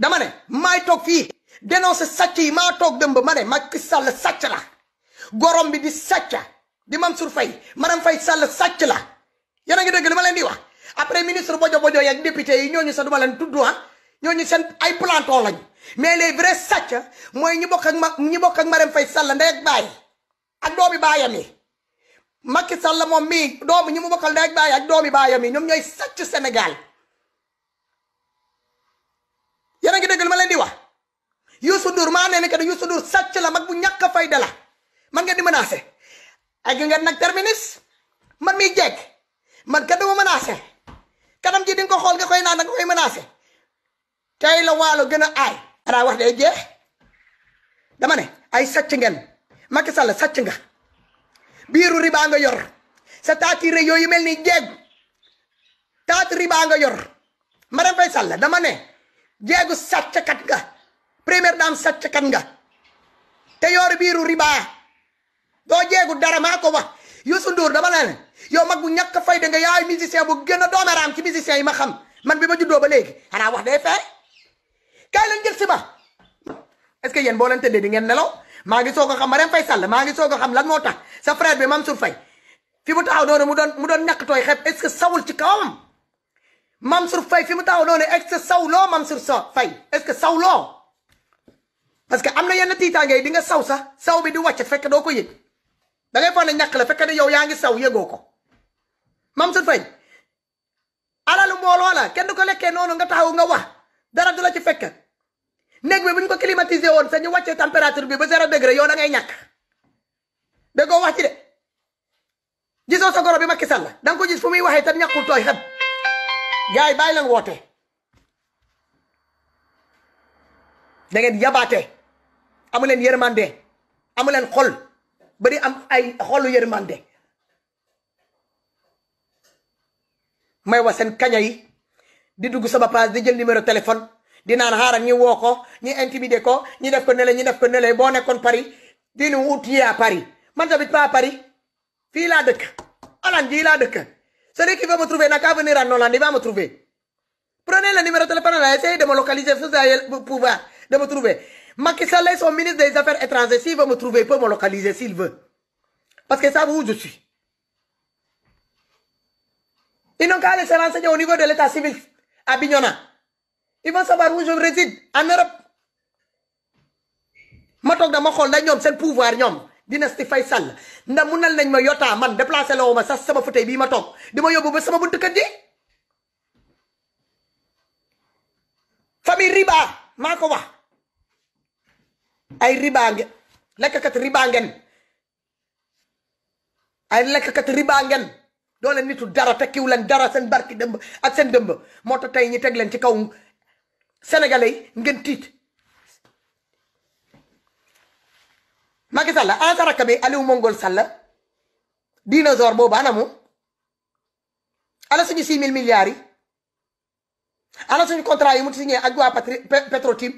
dama ne maay toog fii dénoncé sàcc yi maa toog dëmb ma ne Macky Sall sàcc la gorom bi di sàcc di Mansour Faye Marème Faye Sall sàcc la yéen a ngi dégg li ma leen di wax après ministre bojo bojo yeeg député yi ñooñu sax duma leen tudd ñooñu seen ay planton lañ mais les vrais sàcc mooy ñi bokk ak Marème Faye Sall ndey ak baay ak doomi baayam yi Macky Sall moom mii doomu ñi mu bokkal ndey ak baay ak doomi baayam yi ñoom ñooy sàcc Sénégal yéen a ngi dégg li ma leen di wax Youssou Ndour maa ne que Youssou Ndour sàcc la mag bu ñàkk a fayda la man ngeen di menacé ak ngeen nag terminus man miy jekk man kat dama menacé kanam ji di nga ko xool nga koy naan nga koy menacé tey la waalo gën a aay xanaa wax day jeex dama ne ay sàcc ngeen Macky Sall sàcc nga biiru riba nga yor sa taati rëy yooyu mel ni jeeg taati riba nga yor Marème Faye Sall dama ne jeegu sàcckat nga première dame sàcckat nga te yor biiru riba doo jeegu dara maa ko wax Youssou Ndour dama ne yow mag bu ñàkk fayda nga yaay musicien bu gën a doomeraam ci musicien yi ma xam man bi ma juddoo ba léegi xanaa wax day fee kaay leen jël si ba est-ce que yéen boo leen tëddee di ngeen nelaw maa ngi soog a xam Marème Faye Sall maa ngi soog a xam lan moo tax sa frère bi Mansour Faye fi mu taxaw noonu mu doon ñàkk tooy xeeb est-ce que sawul ci kawam Mansour Faye fi mu taxaw noonu est-ce que sawloo Mansour Faye est-ce que sawloo parce que am na yenn tiitaange yi di nga saw sax saw bi di wàcc fekk doo ko yëg da ngay foog ne ñàkk la fekk ne yow yaa ngi saw yëgoo ko Mansour Faye alalu mbooloo la kenn du ko lekkee noonu nga taxaw nga wax dara du la ci fekk néeg bi bu ñu ko climatisé woon sax ñu wàccee température bi ba 0 degré yow da ngay ñàkk déggoo wax ci de gisoo sa goro bi Macky Sall da nga ko gis fu muy waxee te ñàkkul tooy xeb gars yi bàyyi leen woote da ngeen yabaate amu leen yërmande amu leen xol bari am ay xolu yërmande may wax seen kaña yi di dugg sama page di jël numéro téléphone di naan xaaral ñi woo ko ñi intimider ko ñi def ko nele ñi def ko nele boo nekkoon Paris di nu wut yi à Paris man tamit pas à Paris fii laa dëkk alan ji laa dëkk celui qui veut me trouver n'a qu'à venir en Hollande il va me trouver prenez le numéro de téléphone là essayez de me localiser vous avez le pouvoir de me trouver Macky Sall est son ministre des Affaires étrangères s'il veut me trouver il peut me localiser s'il veut parce que ça où je suis ils n'ont qu'à aller se renseigner au niveau de l'état civil à Bignona ils vont savoir où je réside en Europe ma toog dama xool ndax ñoom seen pouvoir ñoom dynastie Faye Sall ndax munal nañ ma yotaa man déplacé la ma sax sama fauteuil bii ma toog di ma yóbbu ba sama buntu kër ji famille riba maa ko wax ay riba ngeen lekkat riba ngeen ay lekkat riba ngeen doo leen nitu dara tekkiw leen dara seen barki dëmb ak seen dëmb moo tax tey ñi teg leen ci kaw sénégalais yi ngeen tiit Macky Sall an sa rakk bi Aliou Mongol Sall dinosaure boobu anamu ana suñu 6 000 milliards yi ana suñu contrat yi mu signé ak waa Petro-Tim